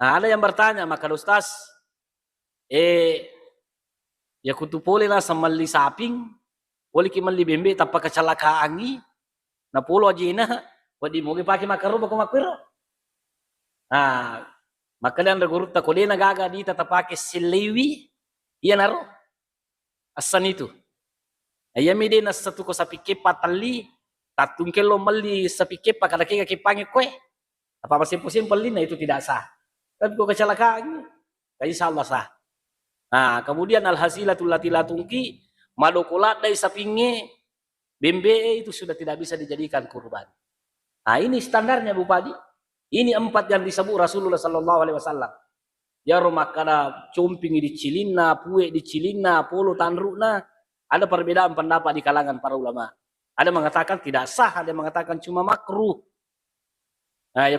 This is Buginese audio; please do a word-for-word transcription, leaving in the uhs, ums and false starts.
Nah, ada yang bertanya, maka Ustaz, eh, ya kutu pole lah semelli saping, boleh ki melli bembe tanpa kecelakaangi, na polo ajena, wedding moge pake makkaroba ko makkero. Nah, maka dan gurutta ko dena gaga dita tapake sellewi, iya naro. Assan itu. Iyami de nassatu ko sapi keppa telli, tattungke lo melli sapi keppa kada kega keppange koe. Apa masempo-sempo ellinna itu tidak sah. Tapi ko kecelakaan, ya insya Allah sah. Nah, kemudian alhasilatul lati la tungki, madoko laddai sapinge, bembe itu sudah tidak bisa dijadikan kurban. Nah, ini standarnya Bu Padi. Ini empat yang disebut Rasulullah sallallahu alaihi wasallam. Iyaro makkada compingi diccilinna, pue diccilinna, polo tanru'na, ada perbedaan pendapat di kalangan para ulama. Ada mengatakan tidak sah, ada yang mengatakan cuma makruh. Nah, ya